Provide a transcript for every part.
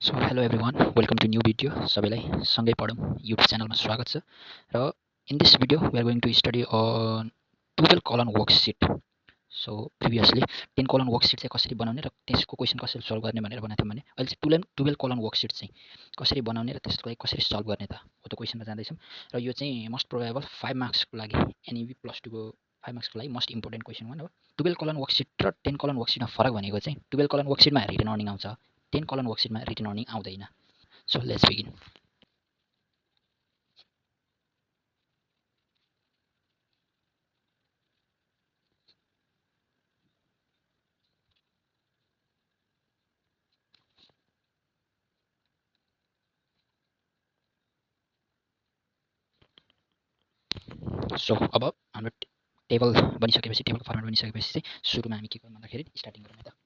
So hello everyone, welcome to new video. सबैलाई सँगै पढौँ YouTube च्यानलमा स्वागत छ र in this video we are going to study on 12 column worksheet. So previously 10 column worksheet चाहिँ कसरी बनाउने र त्यसको क्वेशन कसरी सल्भ गर्ने भनेर बनाएको थियौँ भने अहिले चाहिँ 12 column worksheet चाहिँ कसरी बनाउने र त्यसलाई कसरी सल्भ गर्ने त हो त क्वेशनमा जाँदैछौँ र यो चाहिँ मोस्ट प्रोबेबल 5 मार्क्सको लागि एनइबी प्लस 2 को 5 मार्क्सको लागि मोस्ट इम्पोर्टेन्ट क्वेशन वान हो 12 column worksheet र 10 column worksheetमा फरक भनेको चाहिँ 12 column worksheetमा रिटन अर्निङ आउँछ 10 column worksheetमा रिटन अर्निङ आउँदैन. So let's begin. So अब हाम्रो टेबल बनिसकेपछि टेबलको फर्मेट बनिसकेपछि चाहिँ सुरुमा हामी के गर्नु भन्दाखेरि स्टार्टिङ गरौँ त.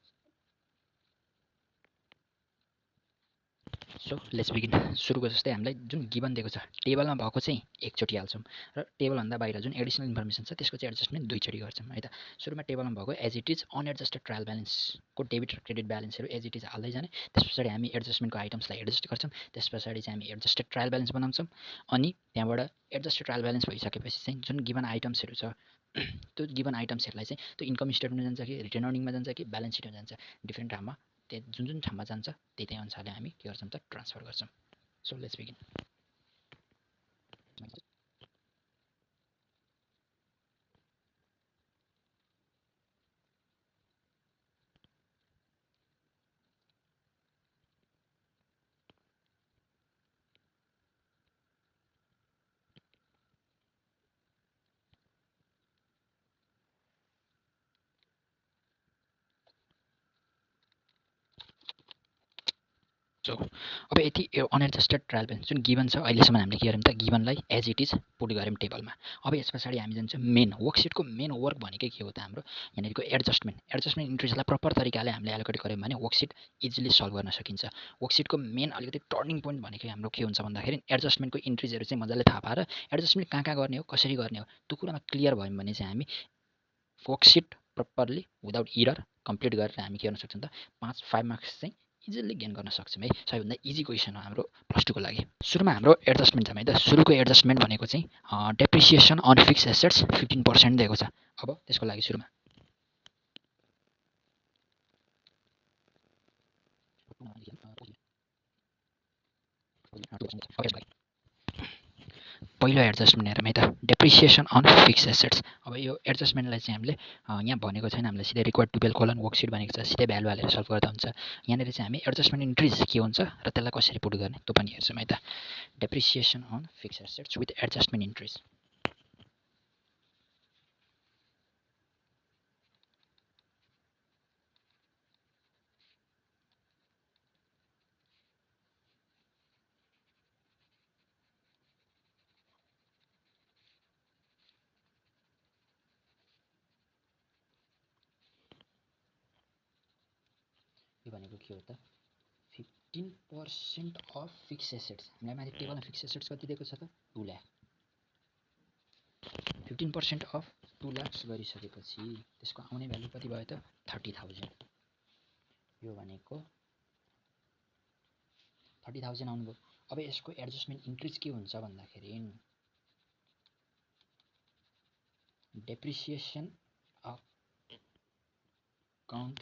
So let's begin. सुरुको जस्तै हामीलाई जुन गिभन दिएको छ टेबलमा भएको चाहिँ एकचोटि हाल्छौँ र टेबलभन्दा बाहिर जुन एडिसनल इन्फर्मेसन छ त्यसको चाहिँ एडजस्टमेन्ट दुईचोटि गर्छौँ है त. सुरुमा टेबलमा भएको as it is unadjusted trial ब्यालेन्सको डेबिट र क्रेडिट ब्यालेन्सहरू एज इट इज हाल्दै जाने. त्यस पछाडि हामी एडजस्टमेन्टको आइटम्सलाई एडजस्ट गर्छौँ. त्यस पछाडि चाहिँ हामी एडजस्टेड ट्रायल ब्यालेन्स बनाउँछौँ. अनि त्यहाँबाट एडजस्टेड ट्रायल ब्यालेन्स भइसकेपछि चाहिँ जुन गिभन आइटम्सहरू छ त्यो गिभन आइटम्सहरूलाई चाहिँ त्यो इन्कम स्टेटमेन्टमा जान्छ कि रिटर्न अर्निङमा जान्छ कि ब्यालेन्स सिटमा जान्छ डिफ्रेन्ट ठाउँमा जुन जुन ठाउँमा जान्छ त्यही अनुसारले हामी के गर्छौँ त ट्रान्सफर गर्छौँ. So let's begin. सो अब यति अनएडजस्टेड ट्रायल ब्यालेन्स जुन गिभन छ अहिलेसम्म हामीले के गऱ्यौँ त गिभनलाई एज इट इज पुट गऱ्यौँ टेबलमा. अब यस पछाडि हामी जान्छौँ मेन वर्कसिटको मेन वर्क भनेकै के हो त हाम्रो यहाँनिरको एडजस्टमेन्ट इन्ट्रिजलाई प्रपर तरिकाले हामीले एलोकेट गऱ्यौँ भने वर्कसिट इजिली सल्भ गर्न सकिन्छ. वर्कसिटको मेन अलिकति टर्निङ पोइन्ट भनेको हाम्रो के हुन्छ भन्दाखेरि एडजस्टमेन्टको इन्ट्रिजहरू चाहिँ मजाले थाहा पाएर एडजस्टमेन्ट कहाँ कहाँ गर्ने हो कसरी गर्ने हो त्यो कुरामा क्लियर भयौँ भने चाहिँ हामी worksheet properly without error complete गरेर हामी के गर्न सक्छौँ त 5 मार्क्स चाहिँ इजिली गेन गर्न सक्छौँ है. सबैभन्दा इजी क्वेसन हो हाम्रो प्लस टूको लागि. सुरुमा हाम्रो एडजस्टमेन्ट छ है त. सुरुको एडजस्टमेन्ट भनेको चाहिँ डेप्रिसिएसन अन फिक्स एसेट्स 15% दिएको छ. अब त्यसको लागि सुरुमा पहिलो एडजस्टमेन्ट हेरौँ है त. Depreciation on fix assets. अब यो एडजस्टमेन्टलाई चाहिँ हामीले यहाँ भनेको छैन हामीलाई सिधै रिक्वायर्ड 12 कोलन वर्कसिट भनेको छ सिधै भ्यालु हालेर सल्भ गर्दा हुन्छ. यहाँनिर चाहिँ हामी एडजस्टमेन्ट इन्ट्रिज के हुन्छ र त्यसलाई कसरी पुट गर्ने त्यो पनि हेर्छौँ है त. Depreciation on fix assets with adjustment entries. यो भनेको के हो त 15% अफ फिक्स एसेट्स. हामीलाई माथि टेबलमा फिक्स एसेट्स कति दिएको छ त 2 लाख. 15% अफ 2 लाख गरिसकेपछि त्यसको आउने भ्यालु कति भयो त 30,000. यो भनेको 30,000 आउनुभयो. अब यसको एडजस्टमेन्ट इन्क्रिज के हुन्छ भन्दाखेरि depreciation account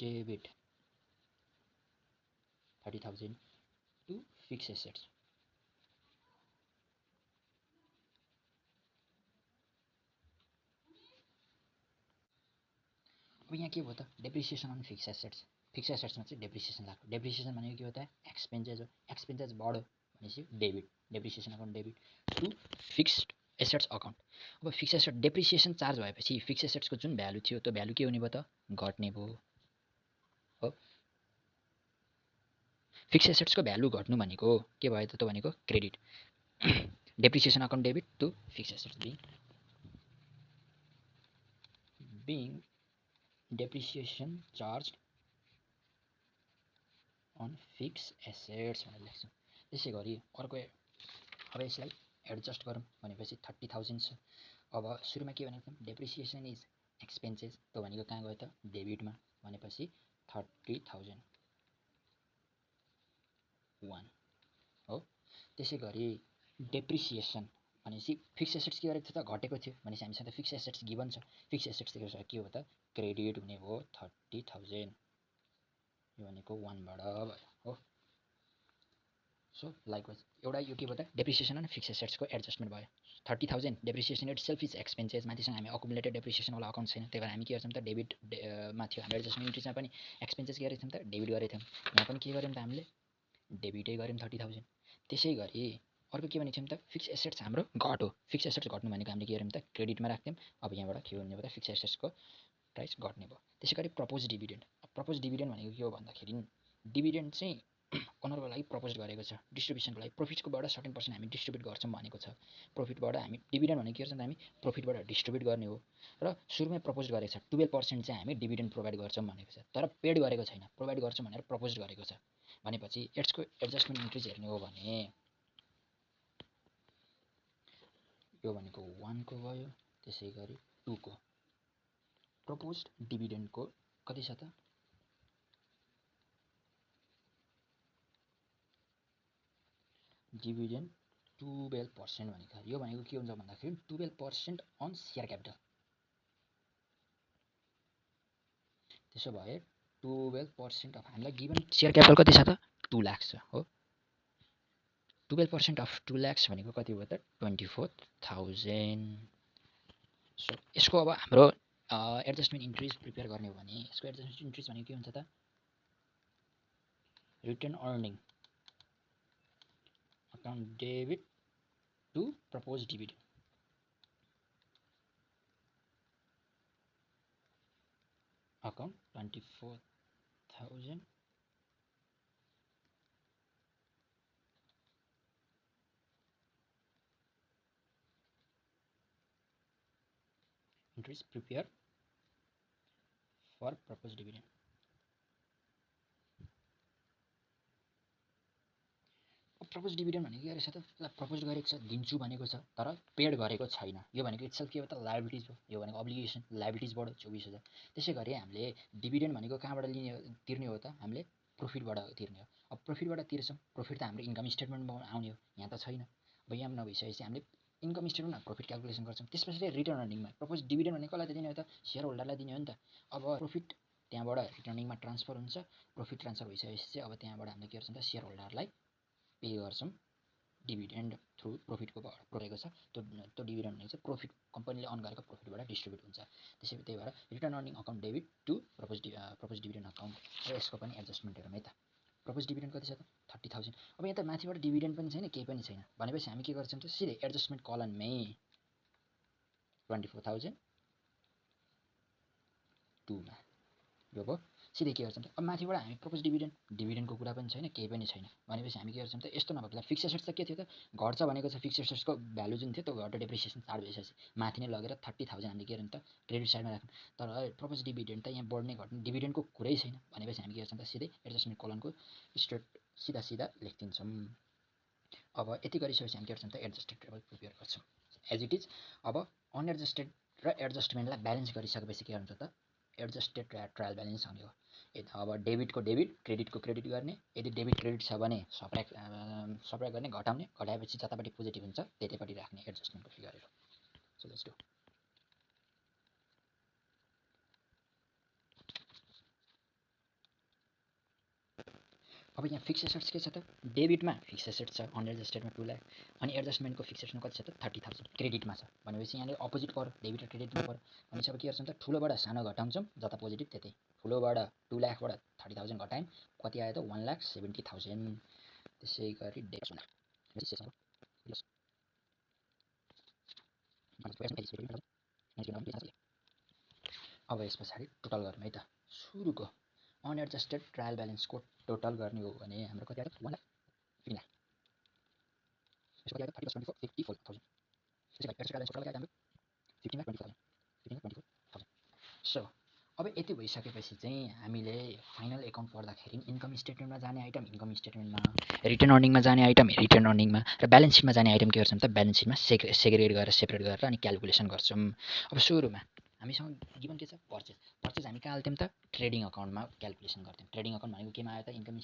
debit 30,000 to fix assets. अब यहाँ के भयो त depreciation on fix assets. Fixed एसेट्समा चाहिँ डेप्रिसिएसन लाग्यो. डेप्रिसिएसन भनेको के हो त एक्सपेन्सेस हो. एक्सपेन्सेस बढ्यो भनेपछि debit. Depreciation account debit to fixed assets account. अब फिक्स एसेट डेप्रिसिएसन चार्ज भएपछि फिक्स एसेट्सको जुन भ्यालु थियो त्यो भ्यालु के हुने भयो त घट्ने भयो हो. फिक्स एसेट्सको भ्यालु घट्नु भनेको के भयो त त्यो भनेको credit. Depreciation account debit to fix assets being depreciation charged on fixed assets भनेर लेख्छौँ. त्यसै गरी अर्को अब यसलाई एडजस्ट गरौँ भनेपछि 30,000 छ. अब सुरुमा के भनेको थियौँ डेप्रिसिएसन इज एक्सपेन्सेस त्यो भनेको कहाँ गयो त डेबिटमा भनेपछि 30,000 1 हो। त्यसै गरी डेप्रिसिएसन भनेपछि फिक्स एसेट्स के गरेको थियो त घटेको थियो भनेपछि हामीसँग फिक्स एसेट्स गिभन छ। फिक्स एसेट्स के हो त क्रेडिट हुने हो 30,000 यो भनेको 1 बाट भयो हो। सो लाइकवाइज एउटा यो के भयो त डेप्रिसिएसन अनि फिक्स एसेट्सको एडजस्टमेन्ट भयो। 30,000 depreciation itself is expenses, माथिसँग हामी अकुमुलेटेड डेप्रिसिएसनवाला अकाउन्ट छैन, त्यही भएर हामी के गर्छौँ त डेबिटमा थियो हाम्रो एडजस्टमेन्ट इन्ट्रिजमा पनि एक्सपेन्सेस के गरेको थियौँ त डेबिट गरेको थियौँ। यहाँ पनि के गर्यौँ त हामीले डेबिटै गर्यौँ 30,000। त्यसै गरी अर्को के भनेको थियौँ त फिक्स एसेट्स हाम्रो घट्यो। फिक्स एसेट्स घट्नु भनेको हामीले के गर्यौँ त क्रेडिटमा राख्थ्यौँ। अब यहाँबाट के हुने भयो त फिक्स एसेट्सको प्राइस घट्ने भयो। त्यसै गरी प्रपोज डिभिडेन्ड। प्रपोज डिभिडेन्ड भनेको के हो भन्दाखेरि डिभिडेन्ड चाहिँ ओनरको लागि प्रपोज गरेको छ डिस्ट्रिब्युसनको लागि। प्रफिटकोबाट सर्टेन पर्सेन्ट हामी डिस्ट्रिब्युट गर्छौँ भनेको छ। प्रफिटबाट हामी डिभिडेन्ड भनेको के गर्छौँ त हामी प्रफिटबाट डिस्ट्रिब्युट गर्ने हो। र सुरुमै प्रपोज गरेको छ 12% चाहिँ हामी डिभिडेन्ड प्रोभाइड गर्छौँ भनेको छ, तर पेड गरेको छैन, प्रोभाइड गर्छौँ भनेर प्रपोज गरेको छ। भनेपछि यसको एडजस्टमेन्ट इन्क्रिज हेर्ने हो भने यो भनेको 1 को भयो। त्यसै गरी 2 को प्रपोज्ड डिभिडेन्डको कति छ त डिभिडेन्ड 12% भनेको यो भनेको के हुन्छ भन्दाखेरि 12% अन सेयर क्यापिटल। त्यसो भए 12% अफ हामीलाई गिभन सेयर क्यापिटल कति छ त 2 लाख छ हो। 12% अफ 2 लाख भनेको कति भयो त 24,000। सो यसको अब हाम्रो एडजस्टमेन्ट इन्क्रिज प्रिपेयर गर्ने हो भने यसको एडजस्टमेन्ट इन्क्रिज भनेको के हुन्छ त return earning account debit to propose dividend. Account 24,000 increase prepare for propose dividend. Propose dividend भनेको के रहेछ त प्रपोज गरेको छ दिन्छु भनेको छ तर पेड गरेको छैन। यो भनेको इट्सेल्फ के हो त लायबिलिटिज हो। यो भनेको अब्लिगेसन लायबिलिटिजबाट 24,000। त्यसै गरी हामीले डिभिडेन्ड भनेको कहाँबाट तिर्ने हो त हामीले प्रफिटबाट तिर्ने हो। अब प्रफिटबाट तिर्छौँ, प्रफिट त हाम्रो इन्कम स्टेटमेन्टमा आउने हो, यहाँ त छैन। अब यहाँ नभइसकेपछि हामीले इन्कम स्टेटमेन्टमा प्रफिट क्यालकुलेसन गर्छौँ। त्यसपछि रिटर्न अर्निङमा प्रपोज डिभिडेन्ड भनेको कसलाई दिने हो त सेयर होल्डरलाई दिने हो नि त। अब प्रफिट त्यहाँबाट रिटर्न अर्निङमा ट्रान्सफर हुन्छ। प्रफिट ट्रान्सफर भइसकेपछि चाहिँ अब त्यहाँबाट हामीले के गर्छौँ त सेयर होल्डरलाई पे गर्छौँ डिभिडेन्ड थ्रु प्रफिटको परेको छ त्यो डिभिडेन्ड भनेको चाहिँ प्रफिट कम्पनीले अन गरेको प्रफिटबाट डिस्ट्रिब्युट हुन्छ। त्यही भएर return earning account debit to propose dividend account. र यसको पनि एडजस्टमेन्ट हेरौँ है त। प्रपोज डिभिडेन्ड कति छ त 30,000। अब यहाँ त माथिबाट डिभिडेन्ड पनि छैन केही पनि छैन भनेपछि हामी के गर्छौँ त सिधै एडजस्टमेन्ट कलममै 24,000 2 मा यो भयो। सिधै के गर्छौँ त अब माथिबाट हामी प्रपोज डिभिडेन्डको कुरा पनि छैन केही पनि छैन भनेपछि हामी के गर्छौँ त यस्तो नभएको फिक्स एसेट्स त के थियो त घट्छ भनेको छ। फिक्स एसेट्सको भ्यालु जुन थियो त्यो घट्यो डेप्रिसिएसन स्टार्ट भइसकेपछि माथि नै लगेर 30,000 हामीले के गर्यौँ त क्रेडिट साइडमा राख्यौँ। तर प्रपोज डिभिडेन्ड त यहाँ बढ्ने घट्ने डिभिडेन्डको कुरै छैन भनेपछि हामी के गर्छौँ त सिधै एडजस्टमेन्ट कलमको स्ट्रेट सिधा लेखिदिन्छौँ। अब यति गरिसकेपछि हामी के गर्छौँ त एडजस्टेड टेबल प्रिपेयर गर्छौँ एज इट इज। अब अनएडजस्टेड र एडजस्टमेन्टलाई ब्यालेन्स गरिसकेपछि के गर्छ त एडजस्टेड ट्रायल ब्यालेन्स आउने हो। अब डेबिटको डेबिट क्रेडिटको क्रेडिट गर्ने। यदि डेबिट क्रेडिट छ भने सब्ट्र्याक्ट गर्ने घटाउने, घटाएपछि जतापट्टि पोजिटिभ हुन्छ त्यतैपट्टि राख्ने एडजस्टमेन्टको फिगरहरू। So let's do. अब यहाँ फिक्स एसेट्स के छ त डेबिटमा फिक्स एसेट्स छ अनएडजस्टेडमा 2 लाख अनि एडजस्टमेन्टको फिक्स एसेट्समा कति छ त 30,000 क्रेडिटमा छ भनेपछि यहाँले अपोजिट पर्यो डेबिट र क्रेडिटमा पर्यो। भनेपछि अब के गर्छौँ त ठुलोबाट सानो घटाउँछौँ जता पोजिटिभ त्यतै। ठुलोबाट 2 लाखबाट 30,000 घटायौँ कति आयो त 1,70,000। त्यसै गरी अब यस पछाडि टोटल गरौँ है त। सुरुको अनएडजस्टेड ट्रायल ब्यालेन्सको टोटल गर्ने हो भने हाम्रो कति आयो 1,15 लाख। यसको कति आयो 54,000। त्यसै गरी एडजस्टेड ब्यालेन्स टोटल कति आयो हाम्रो 15,24,000। सो अब यति भइसकेपछि चाहिँ हामीले फाइनल एकाउन्ट पढ्दाखेरि इन्कम स्टेटमेन्टमा जाने आइटम इन्कम स्टेटमेन्टमा, रिटर्न अर्निङमा जाने आइटम रिटर्न अर्निङमा र ब्यालेन्स सिटमा जाने आइटम के गर्छौँ त ब्यालेन्स सिटमा सेग्रिगेट गरेर सेपरेट गरेर अनि क्यालकुलेसन गर्छौँ। अब सुरुमा हामीसँग गिभन के छ पर्चेज पर्चेज हामी कहाँ हाल्थ्यौँ त ट्रेडिङ अकाउन्टमा क्यालकुलेसन गर्थ्यौँ ट्रेडिङ अकाउन्ट भनेको केमा आयो त इन्कम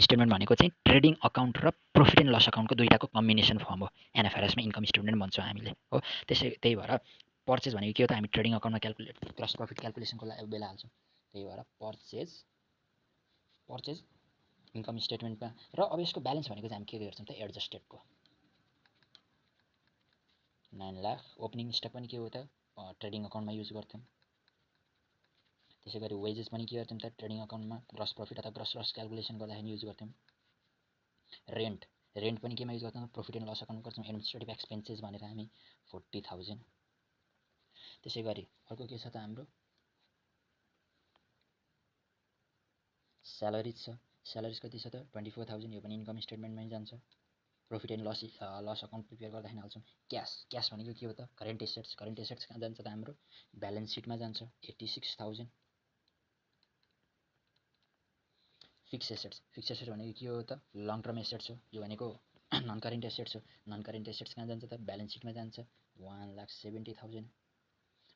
स्टेटमेन्ट भनेको चाहिँ ट्रेडिङ अकाउन्ट र प्रफिट एन्ड लस अकाउन्टको दुईटाको कम्बिनेसन फर्म हो एनएफआरएसमा इन्कम स्टेटमेन्ट भन्छौँ हामीले हो त्यही भएर पर्चेज भनेको के हो त हामी ट्रेडिङ अकाउन्टमा क्यालकुलेट ग्रस प्रफिट क्यालकुलेसनको बेला हाल्छौँ त्यही भएर पर्चेज इन्कम स्टेटमेन्टमा र अब यसको ब्यालेन्स भनेको चाहिँ हामी के गर्छौँ त एडजस्टेडको 9 लाख ओपनिङ स्टक पनि के हो त ट्रेडिङ अकाउन्टमा युज गर्थ्यौँ त्यसै गरी वेजेस पनि के गर्थ्यौँ त ट्रेडिङ अकाउन्टमा ग्रस प्रफिट अथवा ग्रस लस क्यालकुलेसन गर्दाखेरि युज गर्थ्यौँ रेन्ट पनि केमा युज गर्थ्यौँ प्रफिट एन्ड लस अकाउन्ट गर्छौँ एडमिनिस्ट्रेटिभ एक्सपेन्सेस भनेर हामी 40,000 त्यसै गरी अर्को के छ त हाम्रो स्यालेरिज छ स्यालेरिज कति छ त 24,000 यो पनि इन्कम स्टेटमेन्टमै जान्छ profit and loss account prepare गर्दाखेरि हाल्छौँ क्यास भनेको के हो त करेन्ट एसेट्स कहाँ जान्छ त हाम्रो ब्यालेन्स सिटमा जान्छ 86,000 फिक्स एसेट्स भनेको के हो त लङ टर्म एसेट्स हो यो भनेको नन करेन्ट एसेट्स हो नन करेन्ट एसेट्स कहाँ जान्छ त ब्यालेन्स सिटमा जान्छ 1,70,000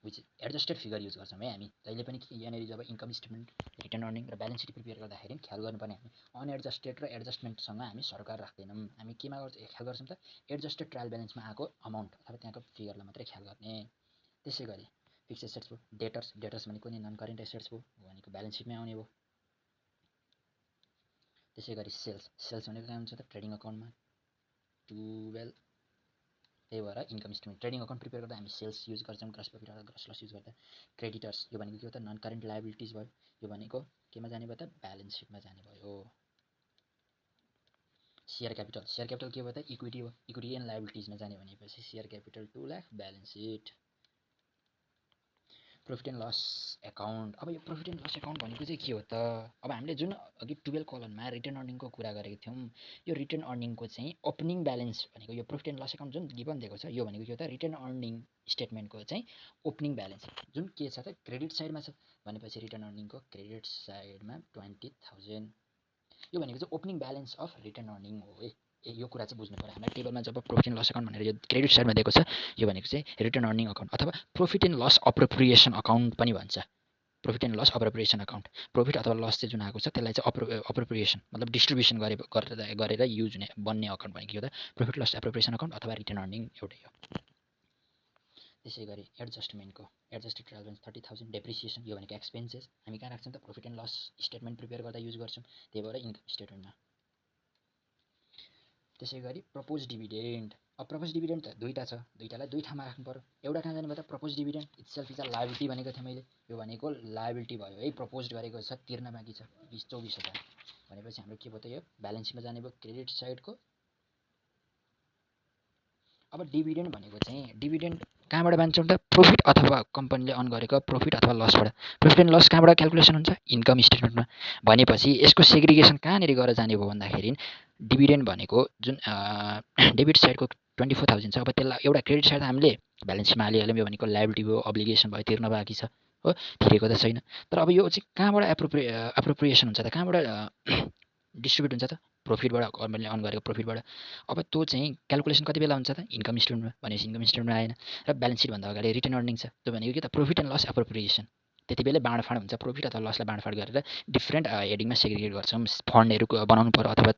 विच एडजस्टेड फिगर युज गर्छौँ है हामी जहिले पनि यहाँनिर जब इन्कम स्टेटमेन्ट रिटर्न अर्निङ र ब्यालेन्स सिट प्रिपेयर गर्दाखेरि ख्याल गर्नुपर्ने हामी अनएडजस्टेड र एडजस्टमेन्टसँग हामी सरकार राख्दैनौँ हामी केमा ख्याल गर्छौँ त एडजस्टेड ट्रायल ब्यालेन्समा आएको अमाउन्ट अथवा त्यहाँको फिगरलाई मात्रै ख्याल गर्ने त्यसै गरी फिक्स एसेट्स भयो डेटर्स भनेको नि नन करेन्ट एसेट्स भयो भनेको ब्यालेन्स सिटमै आउने भयो त्यसै गरी सेल्स भनेको कहाँ हुन्छ त ट्रेडिङ अकाउन्टमा 12 त्यही भएर income statement trading account prepare गर्दा हामी सेल्स युज गर्छौँ ग्रस प्रफिट र ग्रस लस युज गर्दा क्रेडिटर्स यो भनेको के हो त नन करेन्ट लायबिलिटिज भयो यो भनेको केमा जाने भयो त ब्यालेन्स सिटमा जाने भयो सेयर क्यापिटल के भयो त इक्विटी हो इक्विटी एन्ड लायबिलिटिजमा जाने भनेपछि share capital 2 lakh balance sheet profit and loss account अब यो प्रफिट एन्ड लस एकाउन्ट भनेको चाहिँ के हो त अब हामीले जुन अघि 12 कलममा रिटर्न अर्निङको कुरा गरेको थियौँ यो रिटर्न अर्निङको चाहिँ ओपनिङ ब्यालेन्स भनेको यो प्रफिट एन्ड लस एकाउन्ट जुन गिभन दिएको छ यो भनेको के हो त रिटर्न अर्निङ स्टेटमेन्टको चाहिँ ओपनिङ ब्यालेन्स जुन के छ त क्रेडिट साइडमा छ भनेपछि रिटर्न अर्निङको क्रेडिट साइडमा 20,000 यो भनेको चाहिँ opening balance of retained earning हो है यो कुरा चाहिँ बुझ्नु पऱ्यो हामीलाई टेबलमा जब प्रफिट एन्ड लस अकाउन्ट भनेर यो क्रेडिट साइडमा दिएको छ यो भनेको चाहिँ रिटर्न अर्निङ अकाउन्ट अथवा profit and loss appropriation account पनि भन्छ profit and loss appropriation account profit अथवा लस चाहिँ जुन आएको छ त्यसलाई चाहिँ अप्रोप्रिएसन मतलब डिस्ट्रिब्युसन गरेर युज हुने बन्ने अकाउन्ट भनेको हो त प्रफिट लस एप्रोप्रिएसन अकाउन्ट अथवा रिटर्न अर्निङ एउटै हो त्यसै गरी एडजस्टेड ट्रायल ब्यालेन्स 30,000 डेप्रिसिएसन यो भनेको एक्सपेन्सेस हामी कहाँ राख्छौँ त profit and loss statement prepare गर्दा युज गर्छौँ त्यही भएर इन्कम स्टेटमेन्टमा त्यसै गरी प्रपोज डिभिडेन्ड अब प्रपोज डिभिडेन्ड त दुईटालाई दुई ठाउँमा राख्नु पर्यो एउटा कहाँ जाने भयो त propose dividend itself is a liability भनेको थिएँ मैले यो भनेको लायबिलिटी भयो है प्रपोज गरेको छ तिर्न बाँकी छ 24,000 भनेपछि हाम्रो के भयो त यो ब्यालेन्स सिटमा जाने भयो क्रेडिट साइडको अब डिभिडेन्ड भनेको चाहिँ डिभिडेन्ड कहाँबाट बान्छौँ त प्रफिट अथवा कम्पनीले अर्न गरेको प्रफिट अथवा लसबाट प्रफिट एन्ड लस कहाँबाट क्यालकुलेसन हुन्छ इन्कम स्टेटमेन्टमा भनेपछि यसको सेग्रिगेसन कहाँनिर गएर जाने भयो भन्दाखेरि डिभिडेन्ड भनेको जुन डेबिट साइडको 24,000 छ अब त्यसलाई एउटा क्रेडिट साइड हामीले ब्यालेन्स सिटमा हालिहाल्यौँ यो भनेको लायबिलिटी भयो अब्लिगेसन भयो तिर्न बाँकी छ हो तिरेको त छैन तर अब यो चाहिँ कहाँबाट एप्रोप्रिएसन हुन्छ त कहाँबाट डिस्ट्रिब्युट हुन्छ त प्रफिटबाट कम्पनीले अर्न गरेको प्रफिटबाट अब त्यो चाहिँ क्यालकुलेसन कति बेला हुन्छ त इन्कम स्टेटमेन्टमा भनेपछि इन्कम स्टेटमेन्टमा आएन र ब्यालेन्स सिटभन्दा अगाडि रिटर्न अर्निङ छ त्यो भनेको के त प्रफिट एन्ड लस एप्रोप्रिएसन त्यति बेलै बाँडफाँड हुन्छ प्रफिट अथवा लसलाई बाँडफाँड गरेर डिफ्रेन्ट हेडिङमा सेग्रिगेट गर्छौँ फन्डहरू बनाउनु पऱ्यो अथवा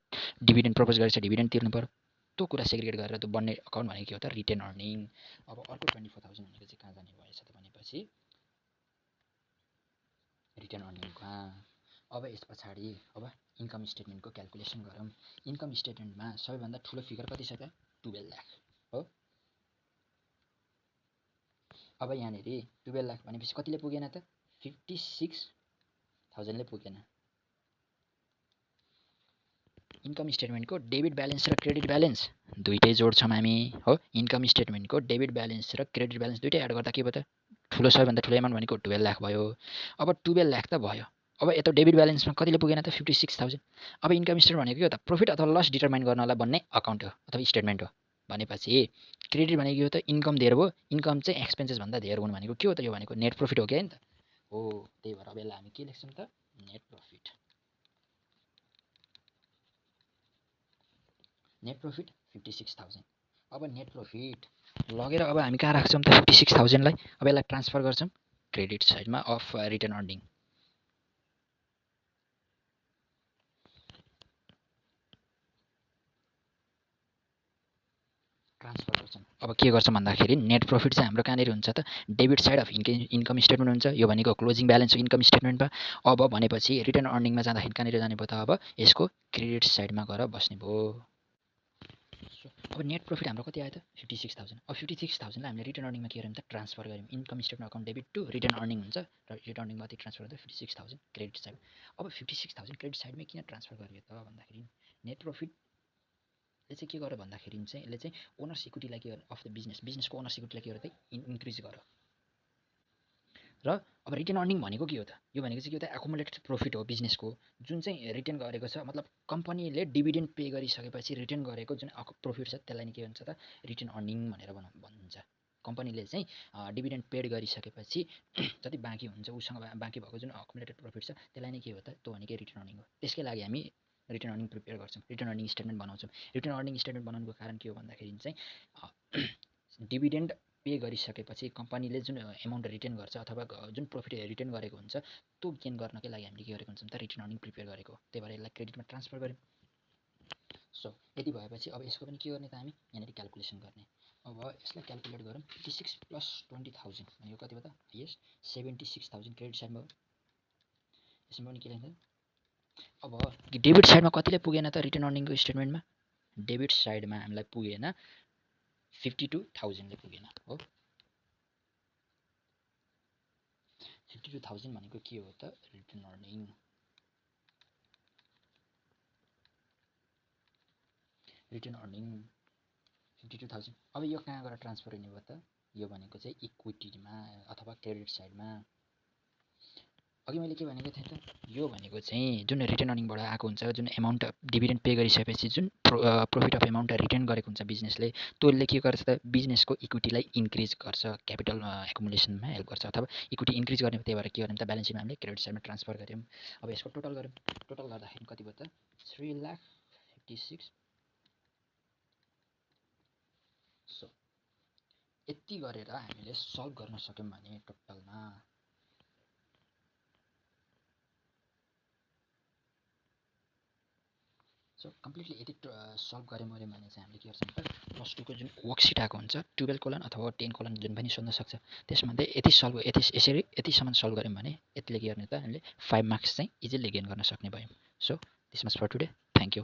डिभिडेन्ड प्रपोज गरेछ डिभिडेन्ड तिर्नु पऱ्यो त्यो कुरा सेग्रिगेट गरेर त्यो बन्ने अकाउन्ट भनेको के हो त रिटर्न अर्निङ अब अर्को 24,000 भनेको चाहिँ कहाँ जाने भएछ त भनेपछि रिटर्न अर्निङमा अब यस पछाडि अब इन्कम स्टेटमेन्टको क्यालकुलेसन गरौँ इन्कम स्टेटमेन्टमा सबैभन्दा ठुलो फिगर कति छ त 12 लाख हो अब यहाँनिर 12 लाख भनेपछि कतिले पुगेन त 56,000ले पुगेन इन्कम स्टेटमेन्टको डेबिट ब्यालेन्स र क्रेडिट ब्यालेन्स दुइटै जोड्छौँ हामी हो इन्कम स्टेटमेन्टको डेबिट ब्यालेन्स र क्रेडिट ब्यालेन्स दुइटै एड गर्दा के भयो त ठुलो सबैभन्दा ठुलो एमाउन्ट भनेको 12 लाख भयो अब 12 लाख त भयो अब यता डेबिट ब्यालेन्समा कतिले पुगेन त 56,000 अब इन्कम स्टेटमेन्ट भनेको के हो त प्रफिट अथवा लस डिटरमाइन गर्नलाई बन्ने अकाउन्ट हो अथवा स्टेटमेन्ट हो भनेपछि क्रेडिट भनेको के हो त इन्कम धेर भयो इन्कम चाहिँ एक्सपेन्सेस भन्दा धेर हुनु भनेको के हो त यो भनेको नेट प्रफिट हो कि होइन त हो त्यही भएर अब यसलाई हामी के लेख्छौँ त नेट प्रफिट नेट प्रफिट 56,000 अब नेट प्रफिट लगेर अब हामी कहाँ राख्छौँ त 56,000 लाई अब यसलाई ट्रान्सफर गर्छौँ क्रेडिट साइडमा अफ रिटर्न अर्निङ ट्रान्सफर गर्छौँ अब के गर्छौँ भन्दाखेरि नेट प्रफिट चाहिँ हाम्रो कहाँनिर हुन्छ त debit side of income statement हुन्छ यो भनेको क्लोजिङ ब्यालेन्स इन्कम स्टेटमेन्टमा अब भनेपछि रिटर्न अर्निङमा जाँदाखेरि कहाँनिर जाने भयो त अब यसको क्रेडिट साइडमा गएर बस्ने भयो अब नेट प्रफिट हाम्रो कति आयो त 56,000 अब 56,000 लाई हामीले रिटर्न अर्निङमा के गर्यौँ त ट्रान्सफर गर्यौँ income statement account debit to return earning हुन्छ र रिटर्न अर्निङमा कति ट्रान्सफर गर्दा 56,000 क्रेडिट साइड अब 56,000 क्रेडिट साइडमै किन ट्रान्सफर गरियो त भन्दाखेरि नेट प्रफिटले चाहिँ के गर्यो भन्दाखेरि चाहिँ यसले चाहिँ ओनर्स इक्विटीलाई के गर्यो अफ द बिजनेसको ओनर्स इक्विटीलाई के गर्यो त इन्क्रिज गर्यो र अब रिटर्न अर्निङ भनेको के हो त यो भनेको चाहिँ के हो त एकुमुलेटेड प्रफिट हो बिजनेसको जुन चाहिँ रिटर्न गरेको छ मतलब कम्पनीले डिभिडेन्ड पे गरिसकेपछि रिटर्न गरेको जुन प्रफिट छ त्यसलाई नै के भन्छ त रिटर्न अर्निङ भनेर भन्छ कम्पनीले चाहिँ डिभिडेन्ड पेड गरिसकेपछि जति बाँकी हुन्छ उसँग बाँकी भएको जुन एकुमुलेटेड प्रफिट छ त्यसलाई नै के हो त त्यो भनेकै रिटर्न अर्निङ हो त्यसकै लागि हामी रिटर्न अर्निङ प्रिपेयर गर्छौँ रिटर्न अर्निङ स्टेटमेन्ट बनाउँछौँ रिटर्न अर्निङ स्टेटमेन्ट बनाउनुको कारण के हो भन्दाखेरि चाहिँ डिभिडेन्ड पे गरिसकेपछि कम्पनीले जुन एमाउन्ट रिटर्न गर्छ अथवा जुन प्रफिट रिटर्न गरेको हुन्छ त्यो गेन गर्नकै लागि हामीले के गरेको हुन्छौँ त रिटर्न अर्निङ प्रिपेयर गरेको त्यही भएर यसलाई क्रेडिटमा ट्रान्सफर गऱ्यौँ सो यति भएपछि अब यसको पनि के गर्ने त हामी यहाँनिर क्यालकुलेसन गर्ने अब यसलाई क्यालकुलेट गरौँ 56 प्लस 20,000 भनेको कति भयो त हाइएस्ट 76,000 क्रेडिट साइडमा हो यसमा पनि के लेख्दा अब डेबिट साइडमा कतिले पुगेन त रिटर्न अर्निङको स्टेटमेन्टमा डेबिट साइडमा हामीलाई पुगेन 52,000 ले पुगेन हो 52,000 भनेको के हो त रिटर्न अर्निङ रिटर्न अर्निङ 52,000 अब यो कहाँ गएर ट्रान्सफर हुने भयो त यो भनेको चाहिँ इक्विटीमा अथवा क्रेडिट साइडमा अघि मैले के भनेको थिएँ त यो भनेको चाहिँ जुन रिटर्न अर्निङबाट आएको हुन्छ जुन एमाउन्ट डिभिडेन्ड पे गरिसकेपछि जुन प्रफिट अफ एमाउन्ट रिटर्न गरेको हुन्छ बिजनेसले त्यसले के गर्छ त बिजनेसको इक्विटीलाई इन्क्रिज गर्छ क्यापिटल एकुमुलेसनमा हेल्प गर्छ अथवा इक्विटी इन्क्रिज गर्ने त्यही भएर के गर्यौँ त ब्यालेन्स सिटमा हामीले क्रेडिट साइडमा ट्रान्सफर गऱ्यौँ अब यसको टोटल गऱ्यौँ टोटल गर्दाखेरि कति भयो त 3,56,000 सो यति गरेर हामीले सल्भ गर्न सक्यौँ भने टोटलमा सो कम्प्लिटली यति सल्भ गऱ्यौँ भने चाहिँ हामीले के गर्छौँ त प्लस टूको जुन वर्कसिट आएको हुन्छ 12 कोलन अथवा 10 कोलन जुन पनि सोध्न सक्छ त्यसमध्ये यतिसम्म सल्भ गऱ्यौँ भने यतिले के गर्ने त हामीले 5 मार्क्स चाहिँ इजिली गेन गर्न सक्ने भयौँ so this much for today thank you